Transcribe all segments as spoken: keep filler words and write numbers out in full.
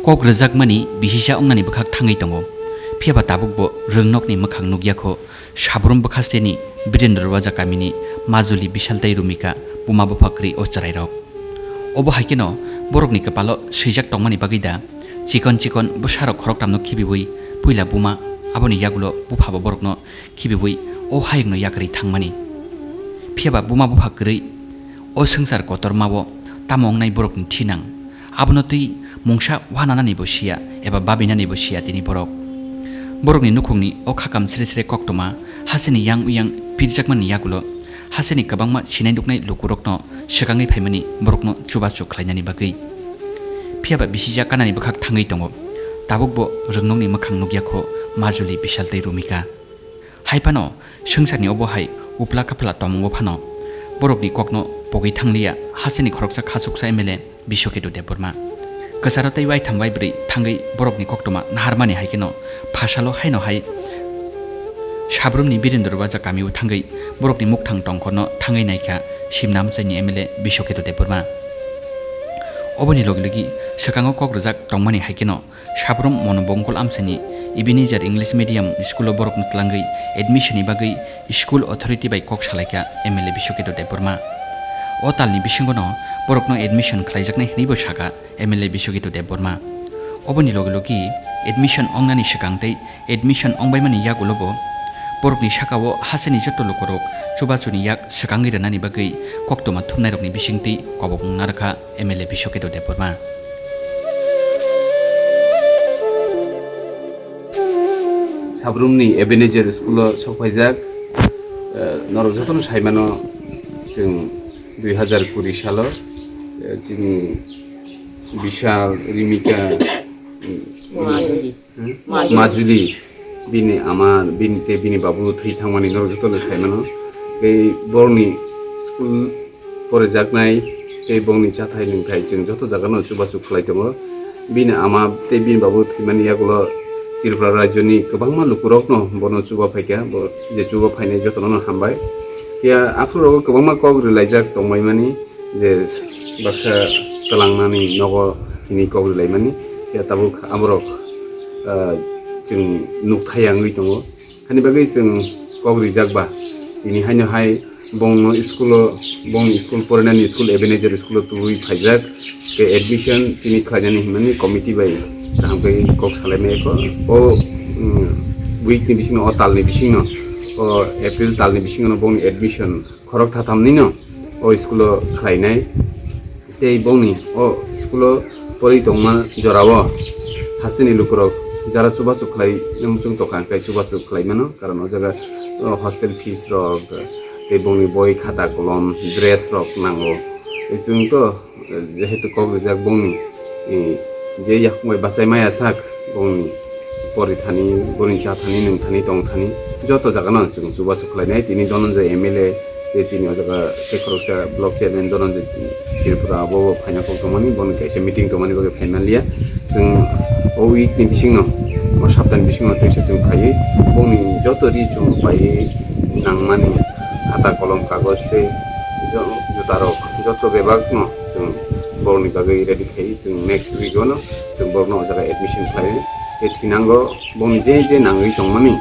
Kok rwjakmani bisisa wngnani bwkhak thangwi tongo, phiyaba tabukbo rwngnokni mwkhang nukya kho. Sabrum bwkhasteni Birendra Raja kamini Majuli Bishal tei Rumika buma bupha kwrwi o chwrairok. Obo hai kheno borokni kwpalo swijak tongmani bagwi da chikon chikon bwsarok khoroktamno khibiwi puila buma, aboni yagulo buphabo borokno khibiwi o hayungno yakarwi thangmani. Phiyaba buma bupha kwrwi o swngchar kotormao tamo wngnai borokni thinang, abono twi mungsa uanananibo siya eba babinanibo siya tini borok. Borokni nukhungni o khakam sre sre koktwma haseni yang uyang pirjakmani yagulo haseni kwbangma sinai nuknai lukurokno swkangwi phaimani borokno chubachu khlainani bagwi. Phiyaba bisija kanani bwkhak thangwi tongo, tabukbo rwngnokni mwkhang nukya kho Majuli, Bishal tei Rumika. Hai phano swngcharni obo hai upla kaphla tomungo phano borokni kokno pogwi thangliya haseni khoroksa khachuksa M L A Biswaketu Debbarma. Kwcharo tei waitham waibrwi thangwi borokni koktwma naharmani hai kheno phasalo haino hai Sabrumni Birendra Raja kamio thangwi borokni mukthang tongkhorno thangwi naikha simna amchaini M L A Biswaketu Debbarma. Oboni logi logi swkango kok rwjak tongmani hai kheno Sabrum Monobongkol amchaini Ebenezer English Medium School o borokno twlangwi admission ni bagwi school authority bai kok salaikha M L A Biswaketu Debbarma. O talni bisingono borokno admission khlaijaknai hwnwibo sakha M L A Biswaketu Debbarma. Oboni logi logi admission ongnani swkang tei admission ongbaimani yagulobo borokni sakao haseni joto lukurok chubachuni yak swkangwi rwnani bagwi koktwma thumnairokni bisingtwi kobok wngna rwkha M L A Biswaketu Debbarma. Sabrumni Ebenezer School-o sokphaijak, eh, norok jotono saimano, chwng dui hazar kuri salo, eh, chini Bishal, Rimika, hmm? Majuli. Majuli, bini ama, bini tei bini babu thwi thangmani norok jotono saimano. Tei borokni school porijaknai tei bongni chathai nwngthai chwng joto jagano chubachu khlai tongo. Bini ama tei bini babu thwimani yagulo Tripura rajyoni kwbangma lukurokno bono chuba phaikha, bo je chuba phainai jotono hambai. Phiya aphuru rogo kwbangma kok rwlaijak tongbaimani je baksa twlangnani nogo hwnwi kok rwlaimani. Phiya tabuk aborok, ah, chwng nukthai wngwi tongo. Hani bagwi chwng kok rijak ba, tini haino hai bongno school-o, bongni school porinani school Ebenezer School-o tubui phaijak, tei admission tini khlainani hwnmani committee bai kaham khe kok salaimai kho. O, mm, week-ni bisingno, o talni bisingno, o April talni bisingno bongni admission khorok thathamnino o school-o khlainai. Tei bongni o school-o porwi tongma jorao hasteni lukurok jara chubachu khlai muchung tongkha, hwnkhe chubachu khlai mano, karon o jaga, o, hostel fees rok, tei bongni boi, khata, kolom, dress rok nango. Tei chwng to, jehetu kok rijak bongni, e, je yakung bai bachai maya sak, bongni pori thani, boni cha thani, nwng thani, tong thani, joto jagano chwng chubachu khlainai. Tini Dhananjay M L A, tei chini o jaga tei khoroksa block chairman Dhananjay Tripura, abo bo phaina kok tongmani, bono kaisa meeting tongmani bagwi phai manliya. Chwng o week ni bisingno, o saptani bisingno teisa chwng phaiwi, bongni joto ri chum paiwi nangmani khata, kolom, kagoj tei jo-, juta rok joto bebak no chwng borokni bagwi ready khai, chwng next week o no chwng borokno o jaga admission khlai tei thinango bongni je je nangwi tongmani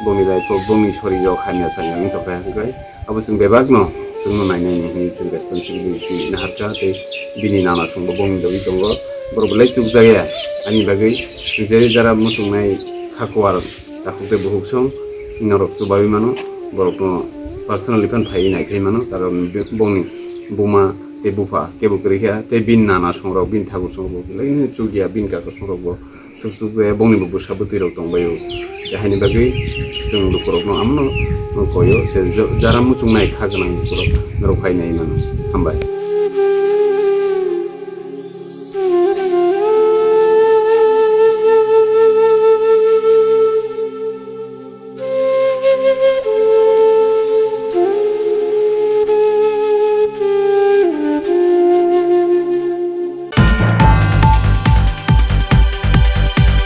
bongni life o bongni sori rok hamya changya wng tongkha, hwnkhe abo chwng bebak no chwngno nainai ni hinwi chwng responsibility naharkha tei bini nana songbo bongni dogwi tongo, borok belai chukjakya ani bagwi je jara muchungnai kha kuar. Takhuk tei bukhuk song norok chubaui mano, borokno personally phan phaiwi naikhai mano, karon bongni buma tei bupha kebo kwrwi kha, tei bini nana songrok, bini thakur songrok bo belai no chukya, bini kakur songrok bo swk chukya, bongni bo bwsa bwtwi rok tongbaio. Tei haini bagwi chwng lukurokno amno koyo, je jara muchungnai kha gwnang lukurok norok phai nai mano. Hambai.